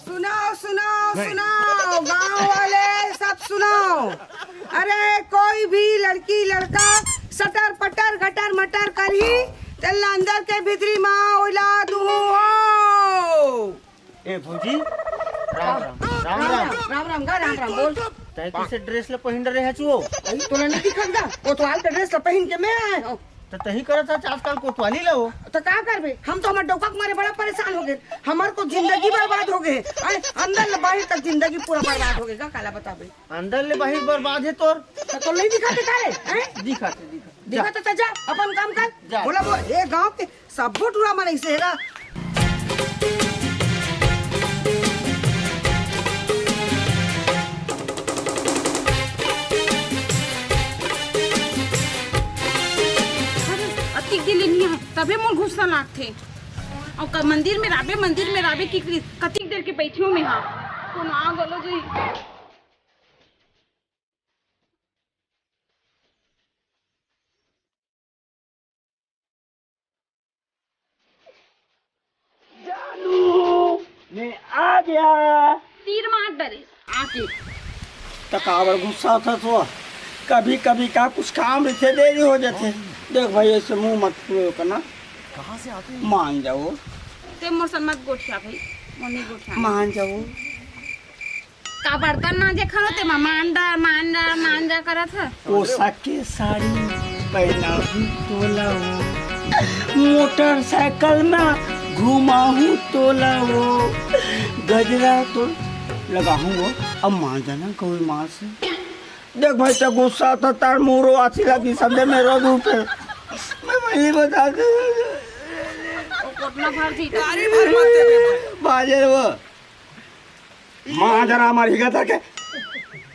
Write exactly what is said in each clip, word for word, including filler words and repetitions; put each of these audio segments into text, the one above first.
सुनाओ, सुनाओ, सुनाओ, गांव वाले सब सुनाओ। अरे, कोई भी लड़की लड़का सटर पटर गटर मटर करही, तेला अंदर के भीतरी मा उला दूहूं हो। ए भौजी, राम राम। राम राम। राम राम, राम राम, गा राम राम, बोल। तैं कइसे ड्रेस ल पहिन रहे हचू? अरे, तोला नहीं दिखत गा? कोतवाल के ड्रेस ल पहिन के मैं आए हूँ। त तहीं करत हच आजकल कोतवाली ल वो। त का करबे? हम तो हमर डौका के मारे बड़ा परेशान हो गए। हमर को जिंदगी बर्बाद हो गए। अरे, अंदर ले बाहर तक जिंदगी पूरा बर्बाद हो गए। का काला बताबे? अंदर ले बाहर बर्बाद हे तोर। त तोला नहीं दिखत हे का रे? हैं? दिखत हे, दिखत हे। जा। दिखत हे त जा, अपन काम कर। जा। बोला बोल, ए गांव के सब्बो टूरा मन अइसे हे गा। अतिक दिन ले नइ आए, तभे मोर गुस्सा लागथे। अउ क-, मंदिर में राबे, मंदिर में राबे कि कतिक देर के बइठे हों मैं हा। कोनो आ घलो जही। जानू, मैं आ गया। तीर मार डरे आके। त काबर गुस्सा होथस वो? कभी-कभी का कुछ काम रहिथे, देरी हो जाथे। देख भाई, अइसे मुंह मत फुलाओ करना। मान जाओ। ते मोर संग मत गोठिया भाई, मोर नहीं गोठिया। मान जाओ। का बर्तन मांजे खड़ो ते मा मांजा, मांजा, मांजा करत ह। पोशाक के साड़ी पहनाहूं तोला वो, मोटरसाइकिल में घुमाहूं तोला वो, गजरा तो लगाहूं वो, अब मांजा ना कोई मां से। देख भाई, त गुस्सा त तार मुरो आसी लगी, समझे मेरो रूप है। मैं वही बता दे। वो कोटना भर जी। गाड़ी भर मत दे बे भाई। बाजे वो। मां जरा हमारी हिगा धर के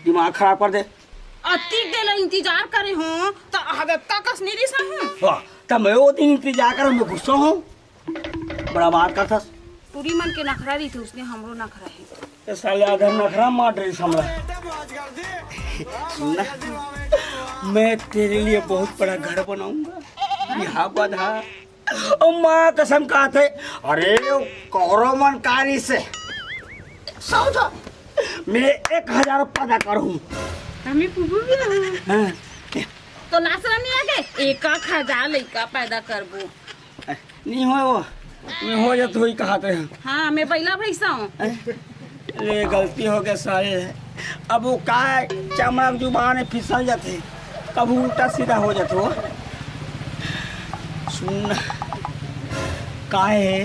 दिमाग खराब कर दे। अतिक देर ले इंतजार करे हों, त अब तक कस नहीं रिसा हूं। वाह, त मैं वो दिन इंतजार कर, मैं गुस्सा हूं। बड़ा बात करथस। टूरी मन के नखरा रहिथे, उसने हमरो नखरा हे। ए साले, आधा नखरा मार रही हमला। सुन ना, मैं तेरे लिए बहुत बड़ा घर बनाऊंगा। यहाँ बधा। ओ माँ कसम खाथे, अरे, कौरव मन कारी से। समझो, मैं एक हजार पैदा करूँ। हमें कुबू भी है। हाँ। तो लासरा नहीं आगे, एक आख हजार लइका पैदा करबो। नहीं होय वो, मैं हो जात होही कहात रहे। हाँ, मैं बइला भैंसा हूँ। ले, गलती हो गया साले। अब वो का है, चमड़ा के जुबान है, फिसल जाथे, कभू उल्टा सीधा हो जाथे वो। सुन, का है,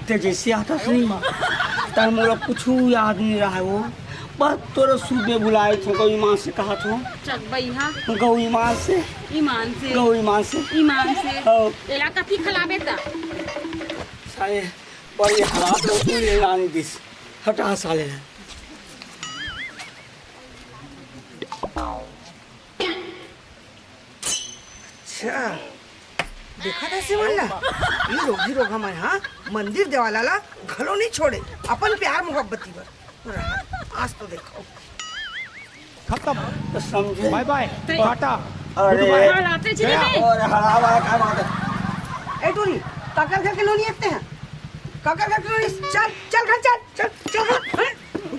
ते जैसे आथस नहीं, तब मोला कुछ याद नहीं रहा वो। बस तोरे सूद में बुलाए थे, गौ ईमान से कहा थे। चकबई, हाँ। गौ ईमान से। ईमान से। गौ ईमान से। ईमान से। हाँ। एला कथी खिलाबे त? साले, बड़ी हालात में तू ले लाने दिस। हटा साले। अच्छा, देखा था सिमन ला? ये रोगी रोगा मन हा मंदिर देवाला ला घलो नहीं छोड़े, अपन प्यार मोहब्बती बर। आज तो देखो। खत्म। तो समझे। बाय बाय। टाटा। अरे। गुड बाय। हाँ, राते चले गया। गए। और हरावा का बात है। ए टूरी, काकर घर के लोनी इतने हैं? काकर घर के लोनी, चल, चल घर, चल, चल, चल घर। हैं?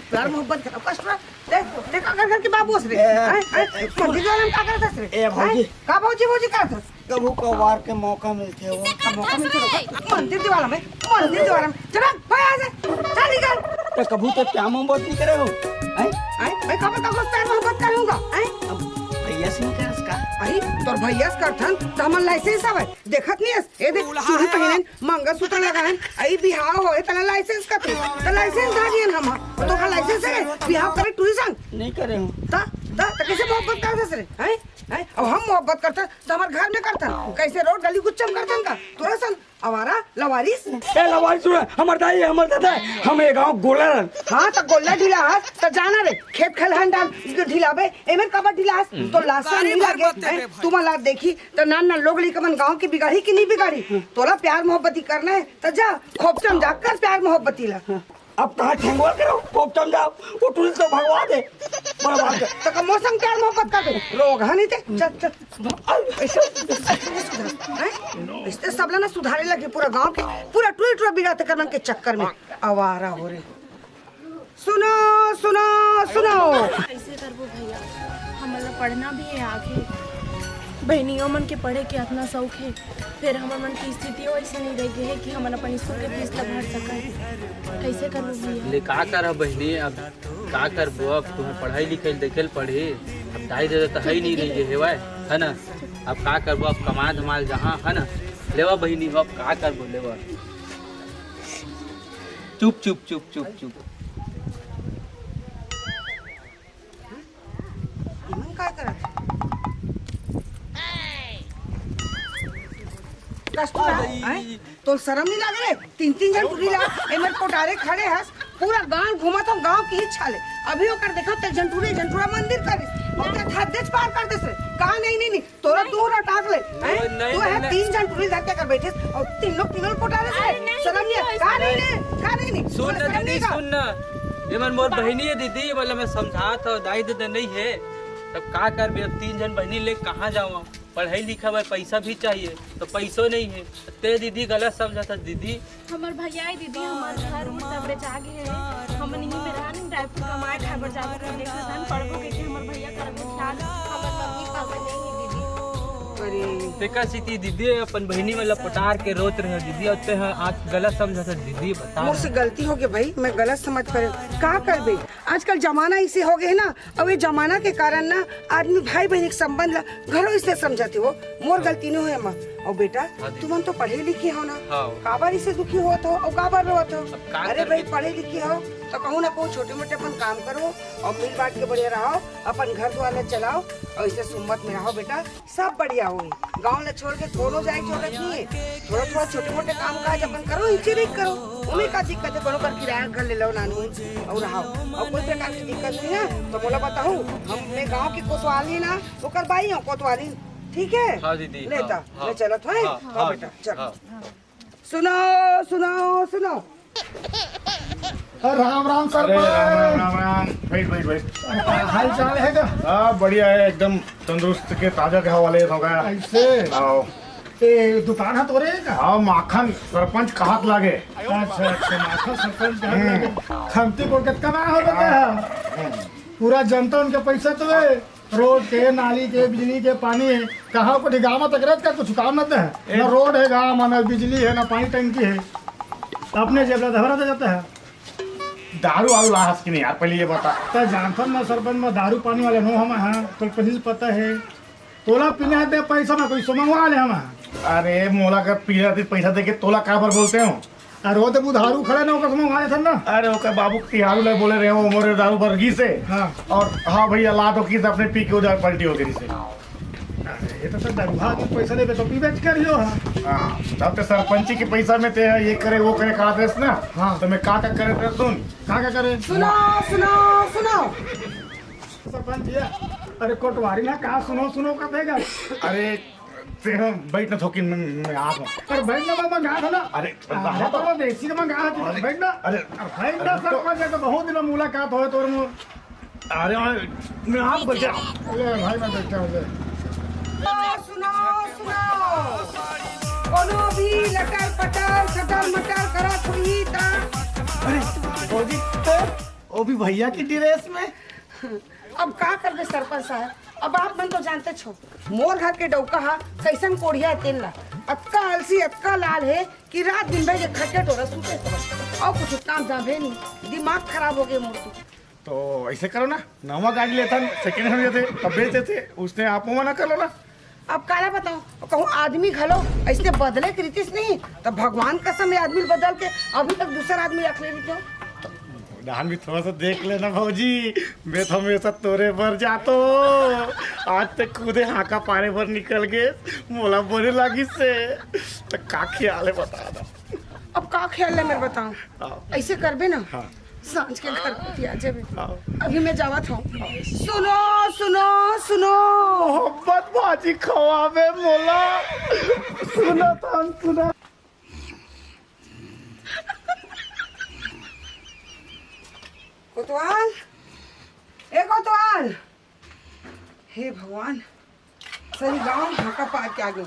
प्यार मोहब्बत का कष्ट रहा। देख, देख, काकर घर के बाबू हस रे। ए, हैं? हैं? ए, मंदिर वाला में का करत हस रे? ए, भौजी। हैं? का भौजी, भौजी करत हस? कभू कभार के मौका मिलथे वो। इसे का मौका मिलथे रे? मंदिर देवाला में, मंदिर देवाला में। चल, भाई, आ जा। चल, निकल। तो कभू तो प्यार मोहब्बत नहीं करे हो, हैं? हैं? मैं कब तक उस प्यार मोहब्बत करूंगा, हैं? अब भैया से नहीं करस का? अरे, तोर भैया से करथन, तो हमर लाइसेंस हवे। देखत नहीं हस? ए देख, चूड़ी पहनन, मंगलसूत्र लगाएन, अई बिहाव होए, तला लाइसेंस कथे। त लाइसेंस धारी हन हम, तो का लाइसेंस है? बिहाव करे टूरी संग? नहीं करे हूँ। त, त, त कैसे मोहब्बत करथस रे? हैं? हैं? अब हम मोहब्बत करथन, त हमर घर में करथन। कैसे रोड गली गुच्चा में करथन का? तोरा सन आवारा, लवारिस। ए, लवारिस सुन, हमर दाई, हमर दादा, हम ये गांव गोला रन। हाँ, त गोला ढीला हस, त जाना रे, खेत खलिहान डाल ढीलाबे, एमेर काबर ढीला हस? तो लासन नहीं लागे, हैं? तुमन ला देखी, त नान नान लोग लइका मन गांव के बिगाड़ी कि नहीं बिगाड़ी? तोला प्यार मोहब्बती करना है, त जा, खोपचम जा कर प्यार मोहब्बती ला। अब कहाँ ठेंगवा करो, पोपटम जाओ, वो टूरिस्ट को भगवा दे। बड़ा बात है। तो का मौसम प्यार मोहब्बत कर दे। रोग, हाँ, नहीं ते? चल, चल। ऐसे, ऐसे सुधार, हैं? ऐसे सब ला ना सुधारे लगे पूरा गांव के, पूरा टूरी टूरा बिगाड़ते करन के चक्कर में। आवारा हो रे। सुनाओ। कैसे करबो भैया, हमन ला पढ़ना भी है आगे। बहनियों मन के पढ़े के अतना शौक है, फिर हमर मन की स्थिति वैसे नहीं रह गई है कि हमन अपन स्कूल के फीस ला भर सकन। कैसे करबो भैया? ले का करब बहिनी, अब का करबो, अब तुम्हें पढ़ाई लिखाई देखे ल पड़ही। अब दाई ददा तो है ही नहीं रही है, हेवय, है ना? अब का करबो, अब कमा धमाल जहाँ, है ना? लेवा बहिनी हो, अब का करबो, लेवा। चुप चुप चुप चुप चुप। इमन का करत हे? कस्तूरा, हैं? तोर शरम नहीं लाग रे? तीन तीन झन टूरी ला एमन कोटारे खड़े हस, पूरा गांव घूमत हो, गांव की ही छाले। अभी ओकर देखो ते झन टूरी, झन टूरा मंदिर करिस, ओकर हद देच पार कर देस रे। कहा नहीं, नहीं, नहीं, तोला दूर हटाक ले, हैं? नहीं, तू है नहीं। तीन झन टूरी धर के कर बैठे, और तीन लोग, तीनों कोटारे से। अरे नहीं, शरम नहीं दीदी, है? कहा नहीं, नहीं, कहा नहीं, नहीं। सुन तोला ना शरम दीदी, नहीं का? सुन ना। ये मन मोर बहिनी है दीदी, मतलब मैं समझात हूँ, दाई ददा नहीं है। तब का करबे, अब तीन झन बहिनी ले कहाँ जावा? पढ़ाई लिखा बर पैसा भी चाहिए, तो पैसो नहीं है। ते दीदी गलत समझत हस दीदी। हमर भैया है दीदी, हमर घर उर सब बेचा गे है। हमन इही में रहन, रायपुर कमाए खाए बर जाबो, तो देखत हन, पढ़बो कहिके हमर भैया करबो ख्याल। हमर मम्मी पापा नहीं है दीदी। अरे। तेकर सेती दीदी अपन बहिनी मन ला पटार के रोत रहे दीदी, और ते ह आज गलत समझत हस दीदी, बता मोर ना। से गलती हो गई भाई, मैं गलत समझ पड़े। का करबे, आजकल जमाना ऐसे हो गए ना, अब ये जमाना के कारण ना आदमी भाई बहन के संबंध ला घरो इसने समझाते हो। मोर गलती नहीं हुए माँ। और बेटा, हाँ दीदी। तुमन तो पढ़े लिखे हो ना, हाँ। काबर इसे दुखी होत हो और काबर रोत हो? अब का अरे करबे भाई, दीदी? पढ़े लिखे हो तो कहूँ ना कहूँ छोटे मोटे अपन काम करो और मिल बांट के बढ़िया रहो, अपन घर द्वार ला चलाओ और इसे सुम्मत में रहो बेटा। सब बढ़िया होही। गांव ला छोड़ के कोनो जाए के जरूरत नहीं है। थोड़ा थोड़ा छोटे मोटे काम काज अपन करो, इंजीनियरिंग करो, ओमे का दिक्कत है? कोनो कर किराया घर ले लो नानू और रहो, और कोई प्रकार की दिक्कत नहीं है तो मोला बताओ। हम अपने गांव की कोतवाली ना, ओकर बाई हो कोतवाली, ठीक है? हाँ दीदी, लेता हाँ, मैं हाँ, चलत हूँ, हाँ, हाँ हाँ, बेटा, चल। हाँ। सुनो, सुनो, सुनो। राम राम सर। अरे राम राम, राम राम। बैठ, बैठ, बैठ। हाल चाल है का? हाँ, बढ़िया है, एकदम तंदुरुस्त के ताजा के हवाले हो गया। ऐसे? आओ। ए, दुकान है तोरे का? हाँ, माखन सरपंच कहात लागे। अच्छा, अच्छा, माखन सरपंच कहात लागे। खमती को कितना ना हो जाता है? पूरा जनता उनके पैसा तो है। रोड के, नाली के, बिजली के, पानी है, कहाँ को ठिकाना तक रहत का कुछ काम न है। ना रोड है गाँव में, ना बिजली है, ना पानी टंकी है। अपने जेब ला धरा दे जाता है। दारू वारू लाहस कि नहीं यार, पहले ये बता। तो जानथन ना सरपंच, मैं दारू पानी वाला नो हम, हाँ, तो पहले से पता है। तोला पीना है ते पैसा में कोई सो मंगवा ले हम। अरे मोला कर पीला दी पैसा दे के तोला काबर बोलते हो? अरे वो तो बुधारू खड़े ना, ओकर से मंगवा लेथन ना। अरे ओकर बाबू तिहारू ले बोले रहे हो, मोरे दारू बरगी से। हाँ। और हाँ भैया, लात हो की से अपने पी के उधर पलटी हो गई से। अरे ये तो सर दरुहा आदमी पैसा देबे तो पीबे च करियो। हाँ। हाँ, तब तो सरपंची के पैसा में ते ये करे वो करे कहा थे ना। हाँ। तो मैं का का करे थे सुन। का का करे? सुनो, सुनो, सुनो। सरपंच जी, अरे कोटवारी ना का सुनो सुनो कर देगा। अरे ते हम बैठ ना थोकिन में, में आप। अरे बैठ ना, मैं मंगा था ना। अरे अरे तो मैं देसी ना मंगा था, अरे, बैठ ना। अरे अरे बैठ ना अरे तो सरपंच, ये तो बहुत दिन मुलाकात हो तोर मु। अरे मैं, मैं आप बचा। ले भाई मैं बैठा हूँ, ले। सुनो, सुनो। कोनो भी लटर पटर, सटर मटर करत हुई ता। अरे भौजी, तो वो भी भैया की ड्रेस में। अब का करबे सरपंच साहब, अब आप मन तो जानते छो, मोर घर के डौका हा कैसन कोढ़िया तेल ला, अतका आलसी, अतका लाल है कि रात दिन भर के खटिया टोरा सूते समझ, और कुछ काम धाम है नहीं, दिमाग खराब हो गए मोर तो। तो ऐसे करो ना, नवा गाड़ी लेथन, सेकंड हैंड लेथे, तब बेच देथे, उसने आप मना कर लो ना। अब काला बताओ, कहूँ आदमी घलो ऐसने बदले के रीतिस नहीं, तो भगवान कसम ये आदमी बदल के अभी तक दूसरा आदमी रख ले रहिते हो। डाहन भी थोड़ा सा देख लेना भौजी, मैं तो हमेशा तोरे बर जातो। आज तक खुदे हाका पारे बर निकल गे, मोला बने लागिस से। तो का ख्याल है बता दो। अब का ख्याल है मेरे बताओ, हाँ। ऐसे करबे ना, हाँ। सांझ के घर कोती आ जाबे। हाँ। अभी मैं जावत हूँ। सुनो, सुनो, सुनो। मोहब्बत बाजी खवाबे मोला। सुना तान सुना। कोतवाल, ए कोतवाल, हे भगवान, सही गांव हाका पार के आ गयो।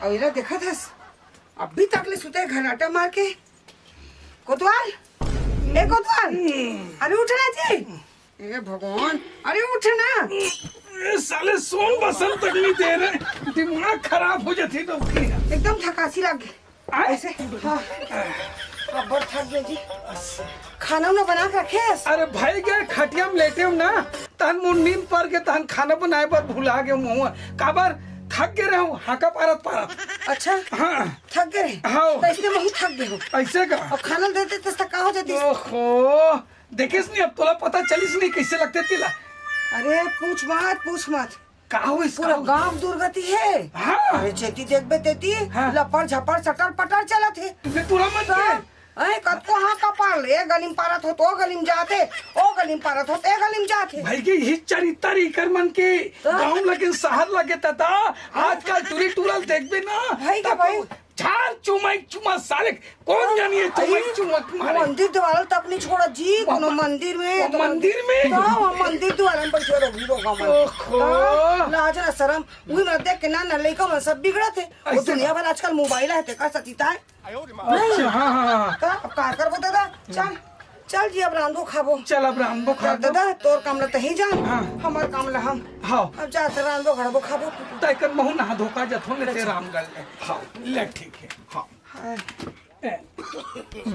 और एला देखत हस, अभी तक ले सुते घनाटा मार के। कोतवाल, ए कोतवाल, अरे उठ ना जी। हे भगवान, अरे उठ ना। ए, साले सोन बसन तक नहीं दे रहे, दिमाग खराब हो जाती तो। एकदम थकासी लग गई। आय? ऐसे, हाँ। अब्बड़ थक गए जी। खाना उना बना के रखे हस? अरे भाई, गए खटिया में लेटे हूँ ना, तहन मोर नींद पर के, तहन खाना बनाए बर भुला गए हूँ। काबर थक गए रहे हूँ, हाका पारत पारत। अच्छा, हाँ। थक गए रहे? हाँ। तो इसलिए वही थक गए हो। ऐसे का? अब खाना दे देते तो का हो जाती? ओहो, देखिस नहीं, अब तोला पता चलिस नहीं, कैसे लगते तिला। अरे पूछ मत, पूछ मत। का होइस, पूरा का होइस? गांव दुर्गति है। हाँ। अरे जेती देखबे तेती हाँ। लपड़ झपड़ सटर पटर चलत है। तू फिर तोला मत तो, के। अरे कतको हाँ कपाल, ए गली में पारत हो तो ओ गली में जात हे, ओ गली में पारत हो तो ए गली में जात हे। भाई के यही चरित्तर इकर मन के। तो? गांव लगे शहर लगे तता आजकल टूरी टूरल देखबे ना। भाई के तब भाई। झार चुमाई चुमा साले, कौन जानी है चुमाई आई, चुमा मारे। मंदिर द्वारा तक नहीं छोड़ा जी, वो कोनो म-, मंदिर में वो तो मंदिर में? तो वो मंदिर द्वारा में बैठे रहो, हीरो का मन। ओहो। तो लाज ना शरम, उही में देख के ना, ना लइका मन सब बिगड़त हे। वो ऐसे दुनिया का? भर आजकल मोबाइल है, तेकर सतीता है। अच्छा, हाँ, हाँ, हाँ। तो अब का करबो दादा? चल, चल जी, अब रांधो खाबो। चल, अब रांधो चल खाबो। दादा, तोर काम ला तही जान, हाँ। हमार काम ला हम। हाँ। अब जा से रांधो घड़बो खाबो। तय कर महू नहा धोका जथो ले ते राम गल ले। हाँ, ले ठीक है। हाँ। हाँ। ए,